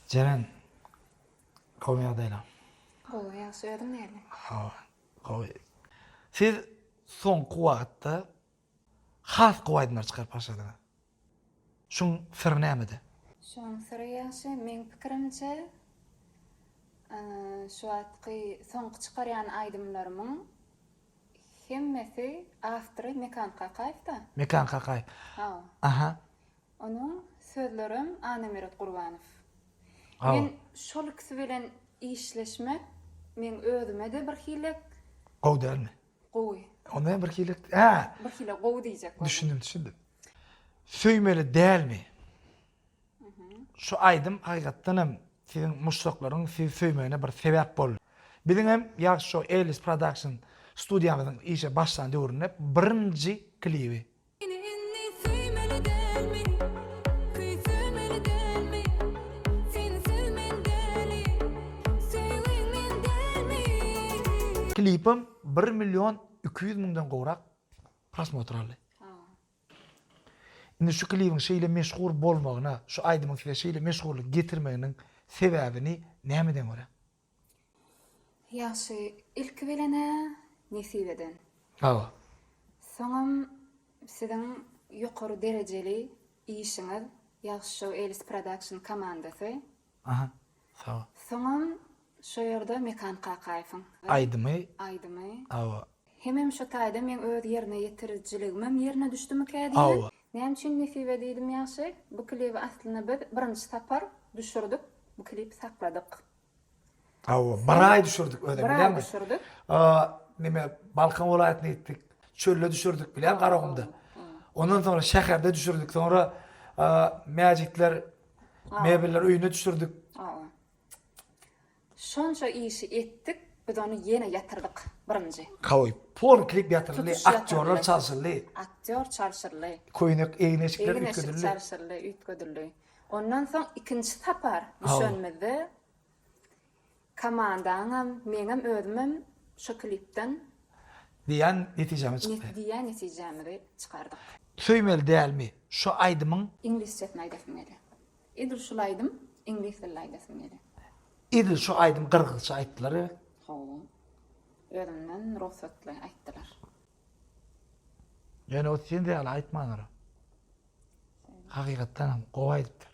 Jeren, gowy ýagdaýlar? Gowy, ýagşy, özüň nähili? Hawa, gowy. Siz soňky wagtda has gowy aýdymlar çykaryp başladyňyz. Şuň syry nämede? Şuň syry ýagşy, meň pikirimçe, şu wagtky soňky çykarýan aýdymlarymyň hemmesi awtory Mekan Kakaýew-da. Mekan Kakaýew. Hawa. Aha. Onuň sözlerem Annamyrat Gurbanow. Men şol ikisi bilen işleşmek meň özüme-de bir hili Gowy dälmi? Gowy. Onda hem bir hili, hä. Bir hili gowy diýjek boldum. Düşündim, düşündim. Söýmeli dälmi? Şu aýdym hakykatdan hem siziň muşdaklaryň sizi söýmegine bir sebäp boldy. Biziň hem Ýagşy Show Ellis Production studiýamyzyň işe başlan döwründe birinji klibi. Seni indi söýmeli dälmi, küýsemeli dälmi, Sensiz men däli, söýgiň men dälmi? Klipim bir million 200 müňden gowrak prosmotr aldy. Indi şu klibiň şeýle meşhur bolmagyna, şu aýdymyň size şeýle meşhurlyk getirmeginiň sebäbini nämeden görýäň? Ýagşy, ilki bilen-ä nesibeden. Hawa. Soňam siziň ýokary derejeli işiňiz, Ýagşy Show Elis Production komandasy. Aha, sag bol. Soňam şo ýerde Mekan Kakaýewiň. Aýdymy. Aýdymy. Hawa. Hemem şo taýda meň öz ýerine ýetirijiligimem ýerine düşdümikä diýýän. Hawa. Näme üçin nesibe diýdim ýagşy? Bu klibi aslynda biz birinji sapar düşürdik, bu klipi sakladyk. Hawa, bir aý düşürdik özem Bir aý bilýäňmi? düşürdik. Neme Balkan welaýatyna gitdik. Çölde düşürdik bilýäň Garagumda. Ondan soňra şäherde düşürdik. Soňra Mäjitler mebeller öýüne düşürdik. Hawa. Şonça işi etdik, biz ony ýene ýatyrdyk birinji. Hawa, polny klip ýatyryldy, Tutuş aktýorlar ýatyryldy. çalşyldy. Aktýor çalşyryldy. Köýnek, egin-eşikler Egin-eşik üýtgedildi. çalşyryldy, üýtgedildi. Ondan soň ikinji sapar düşenimizde komandaňam, meňem özümem şo klipden Diýen netijämiz çykdy. Diýen netijämizi çykardyk. Söýmeli dälmi şu aýdymyň? Iňlisçesini aýdasym gelýär. Edil şul aýdym iňlis dilinde aýdasym gelýär. Edil şu aýdym gyrgyzça aýtdylar gerek? Hawa. Özümden rugsatly aýtdylar. Ýöne o sen ýaly aýtmandyr. Hakykatdan hem gowy aýdypdyr.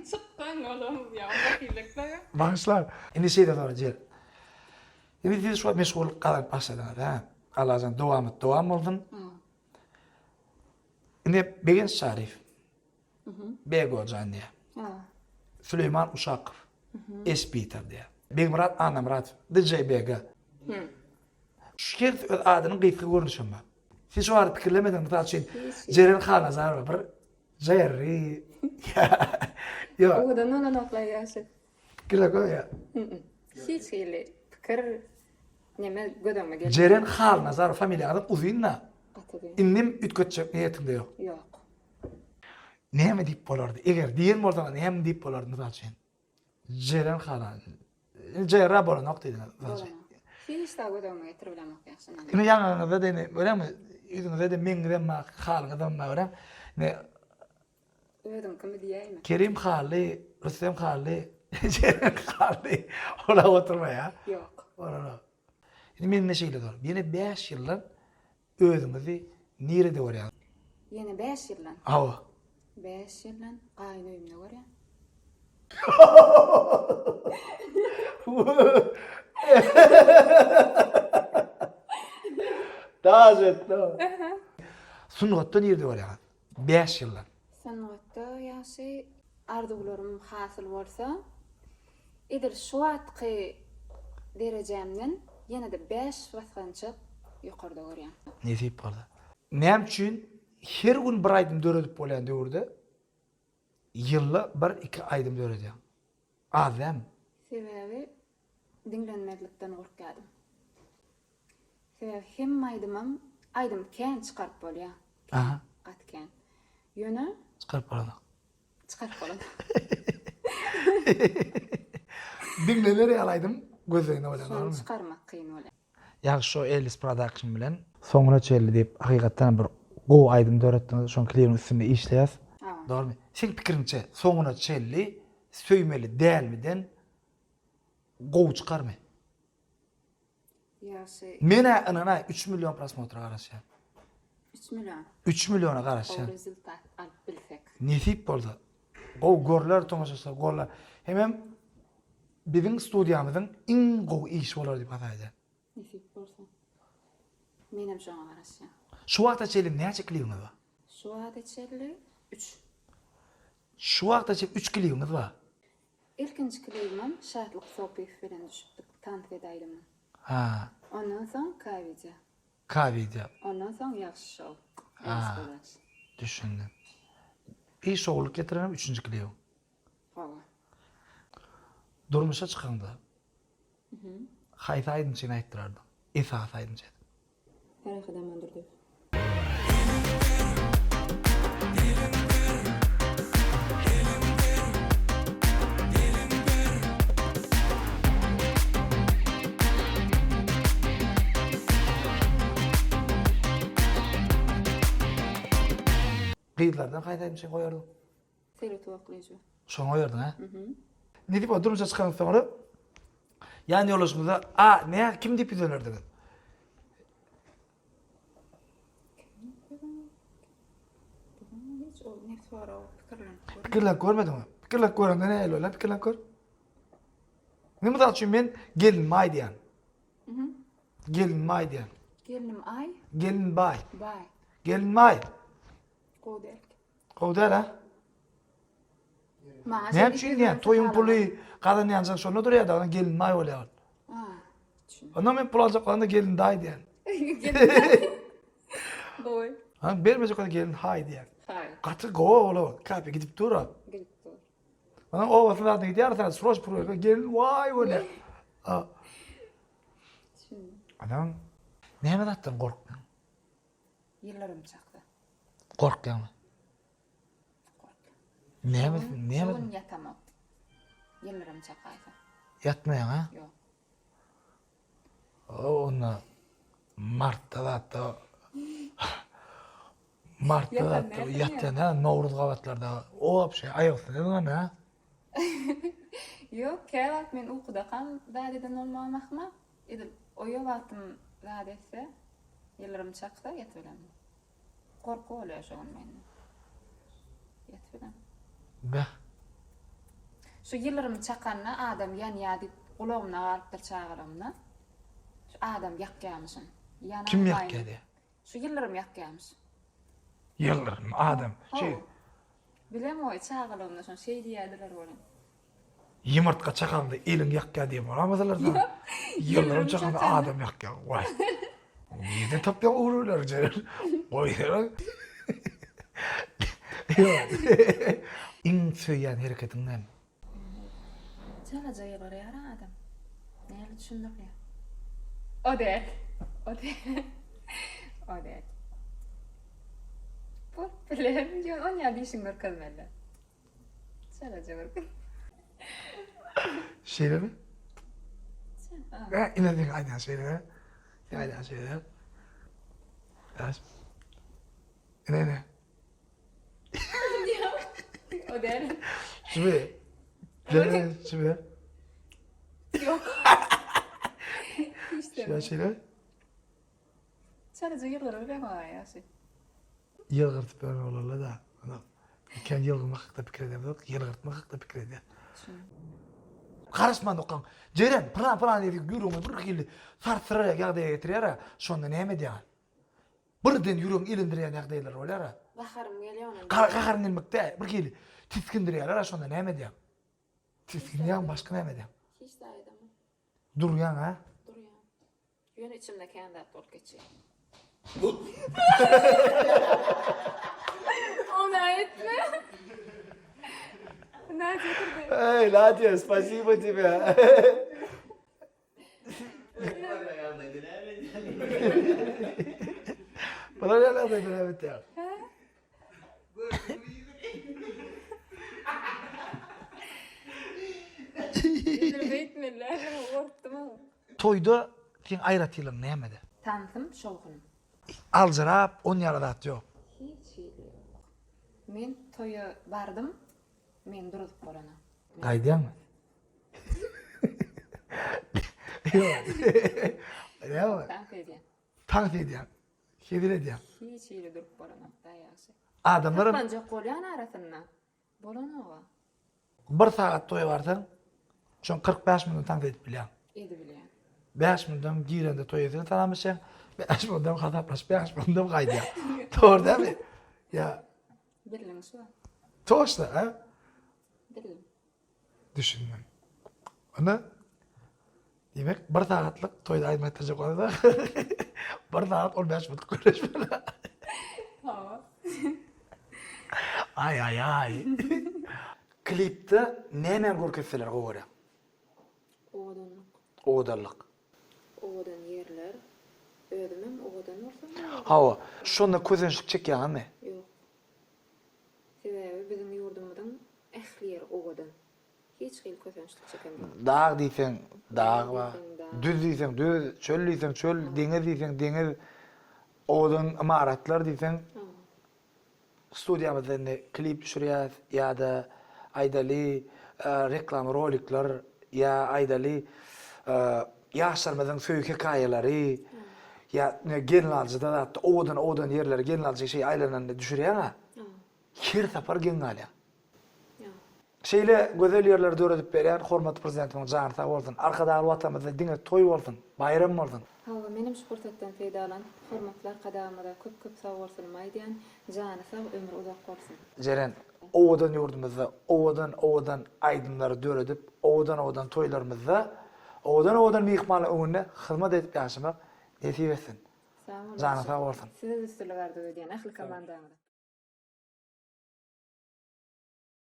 Çykdan olam ýa wekillikde. Bagyşlaň. Indi şeýle sorajak. Indi siz şu meşgullyk gazanyp başladyňyz, hä? Allajan dowamat dowam bolsun. Indi Begenç Çaryýew. Begojan diýýär. Süleýman Uşakow. Espiter diýýär. Begmyrat Annamyradow. DJ BG. Şu hersi öz adynyň gysga görnüşem bar. Siz şu barada pikirlemediňiz, mysal üçin, Jeren Halnazarowa bir Jerry. Ýok. Owadan bolanoklar ýagşy. Pikirle goýýa. Hiç hili pikir neme göz öňüme gelmedi. Jeren Halnazarowa familiýaňyzam uzyn-da. Gaty uzyn. Indem üýtgetjek niýetiňde ýok. Ýok. Näme diýip bolardy? Eger diýen bolsaňyz näme diýip bolardy mysal üçin? Jeren hala. Jerra bolanok diýdiňiz. Bolanok. Hiç zat göz öňüme getirip bilemok ýagşy. Ine ýaňagyňyzda da ine görýäňmi? Ýüzüňizde-de meňňizem bar, halyňyzam bar görýäň. Ine Özüňkimi diýäýme. Kerim Hally, Rüstem Hally, Jeren Hally. Ola oturmaýar. Ýok. Bolanok. Indi mende şeýle zor. Ýene 5 ýyldan Özüňizi nirede görýäňiz? Ýene bäş ýyldan. Hawa. Bäş ýyldan gaýyn öýümde görýän. Daş etdi. Sungatda nirede görýäňiz? Bäş ýyldan. Sungatda ýagşy arzuwlarym hasyl bolsa, edil şu wagtky derejämden ýene-de bäş basgançak ýokarda görýän. Nesip bolsa. Näme üçin her gün bir aýdym döredip bolýan döwürde ýylda bir-iki aýdym döredýäň? Az dälmi? Sebäbi diňlenmezlikden gorkýadym. Sebäbi hemme aýdymam aýdym kän çykaryp bolýa. Aha. Gaty kän. Ýöne. Çykaryp bolanok. Çykaryp bolanok. Diňlener ýaly aýdym gözleginde bolýan Şony çykarmak kyn bolýa. Ýagşy şo Ellis Production bilen Soňuna çenli diýip hakykatdan bir gowy aýdym döretdiňiz. Şoň klibiniň üstünde işleýäs. Hawa. Dogrymy? Seň pikiriňçe soňuna çenli söýmeli dälmiden gowy çykarmy? Ýagşy. Men-ä ynanaý üç million prosmotra garaşýan. Üç million. Üç milliona garaşýan. Gowy rezultat alyp bilsek. Nesip bolsa. Gowy görler tomaşaçylar goller. Hemem biziň studiýamyzyň iň gowy işi bolar diýip hasap edýän. Nesip bolsa. Menem şoňa garaşýan. Şu wagta çenli näçe klibiňiz bar? Şu wagta çenli üç. Şu wagta çenli üç klibiňiz bar. Ilkinji klibimem Şatlyk Sopyýew bilen düşüpdik, Tans et aýdymy. Ha. Ondan soň K-wideo. K-wideo. Ondan soň Ýagşy şow. Ha. Düşündim. I şowluk getirenem üçünji klibiň. Hawa. Durmuşa çykaňda haýsy aýdymçyny aýtdyrardyň? Esasy aýdymçy edip. Parahat Amandurdyýew. Gyzlardan haýsy aýdymçyny goýardyň? Söýli Tuwaklyja. Şoňa goýardyň hä? Nesip bolsa durmuşa çykandan soňra ýan ýoldaşyňyza a nä kim diýip ýüzlenerdiňiz? Hiç ol ne sorag pikirlenip görmedim. Pikirlenip görmediňmi? Pikirlenip görende nähili bolýar? Pikirlenip gör. Men mysal üçin men gelin maý diýen. Gelin maý diýen. Gelinim aý. Gelin baý. Baý. Gelin maý. Gowy däl. Gowy däl ha? Maňa Näme üçin diýen? Toýuň puly gazanýançaň şonda durýar da, gelin maý bolýar. Ha. Onda men pul aljak bolanda gelin daý diýen. Gowy. Ha, bermejek bolanda gelin haý diýen. Haý. Gaty gowy ola, kafe gidip dur. Gidip dur. Ona obasyna zadyna gidýär, sen sroç pul gelin waý bolýar. Ha. Adam näme zatdan gorkmaň? Ýyllarym çakda. Gorkýaňmy? Gorkýan. Näme, näme? Şu gün ýatamok. Ýyldyrym çakaýsa. Ýatmaýaň, ha? Ýok. O, onda martda zatda martda zatda ýatýan, ha, Nowruz gabatlarda o wapşe aýak üstünde durgan, ha? Ýok, käwagt men ukudakam zat eden bolmagym ahmal. Edil oýa wagtym zat etse, ýyldyrym çaksa ýatybilemok. Gorky bolýar şo gün mende. Ýatybilemok. Beh. Şu ýyldyrym çakanda adam ýanýar diýip gulagymda galypdyr çagalygymda. Şu adam ýakýarmyşyn. Ýanan Kim ýakýar diýýär? Şu ýyldyrym ýakýarmyş. Ýyldyrym adam. Şeý. Bilemok çagalygymda şony şeý diýýärdiler welin. Ýumurtga çakanda eliň ýakýar diýen bolamydylar sana? Ýyldyrym çakanda adam ýakýar. Waý. Nirden tapýaň öwrüleri Jeren? Goýsana. Ýok. Iň söýýän hereketiň näme? Çalaja ýylgyrýar adam. Näme düşündirýär? O däl. O däl. O däl. Bolup biler. Ýöne onýa dişiňi görkezmeli. Çalaja görkezme. Şeýlemi? Hä, ine seň aýdýan şeýle. Seň aýdýan şeýle. Ýaş. Ine ine. O däl. Şumy? Şumy? Şumy? Ýok. Hiç Şeýle şeýle. Çalaja ýylgyryp bileňok ýagşy. Ýylgyrtyp ýören bolarlar-da. Kän ýylgyrmak hakda pikir edemzok, ýylgyrtmak hakda pikir edýän. Garaşman okaň. Jeren, pylan pylan diýip ýüregiňi bir hili sarsdyrar ýagdaýa getirýär-ä. Şonda näme edýäň? Birden ýüregiňi elendirýän ýagdaýlar bolýar-a. Gaharym gelýär onda. Gaharyň gelmek däl, bir hili tisgindirýärler-ä, şonda näme edýäň? Tisginýäň, başga näme edýäň? Hiç zat edemok. Durýaň, hä? Durýan. Ýöne içimde kän zat bolup geçýär. Ony aýtma. Nadýa turdy. Eý, Nadýa, spasibo tebe. Bular ýaly ýagdaýda näme etýär? Beýtmeli, gorkdum. Toýda seň aýratynlygyň nämede? Tansym, şowhunym. Aljyrap, on ýaly zat ýok. Hiç hili ýok. Men toýa bardym, meni duruzyp bolanok. Gaýdýaňmy? Ýok. Näme? Tans edýän. Tans edýän. Hezil edýän. Hiç hili durup bolanok-da ýagşy. Adamlaram. Saklanjak bolýan arasynda. Bolanoga. Bir sagat toýa barsaň, şoň 45 minut tans edip bilýäň. Edibilýän. 5 minutdan girende toý etseň salam etseň, 5 minutdan hasaplaşyp 5 minutdan gaýdýaň. Dogry dälmi? Ýa. Bildiň şu. Toşda, ha? Bildim. Düşündim. Onda diýmek bir sagatlyk toýda aýdym aýtdyrjak bolsa bir sagat 15 minut gürleşmeli. Hawa. Aý aý aý. Klipde nämäni görkezseler gowy görýäň? Owadanlyk. Owadanlyk. Owadan ýerler. Özümem owadan bolsam owadan. Hawa. Şonda kösençlik çekýäňizmi? Ýok. Sebäbi biziň ýurdumyzyň ähli ýeri owadan. Hiç hili kösençlik çekemok. Dag diýseň, dag bar. Düz diýseň, düz, çöl diýseň, çöl, deňiz diýseň, deňiz. Owadan ymaratlar diýseň. Studiýamyzda indi klip düşürýäs ýa-da aýdaly reklama rolikler ýa aýdaly ýaşlarymyzyň söýgi hekaýalary ýa gelnaljyda zatda owadan owadan ýerleri gelnaljy şeý aýlananda düşürýäň-ä. Her sapar geň galýaň. Şeýle gözel ýerleri döredip berýän hormatly Prezidentimiziň jany sag bolsun. Arkadagly Watanymyzda diňe toý bolsun, baýram bolsun. Hawa, menem şu pursatdan peýdalanyp, hormatly Arkadagymyza köp-köp sagbolsunymy aýdýan, jany sag, ömri uzak bolsun. Jeren, owadan ýurdumyzda owadan-owadan aýdymlary döredip, owadan-owadan toýlarymyzda owadan-owadan myhmanlaryň öňünde hyzmat edip ýaşamak nesip etsin. Sag boluň. Janyň sag bolsun. Size-de üstünlik arzuw edýän, ähli komandaňyza.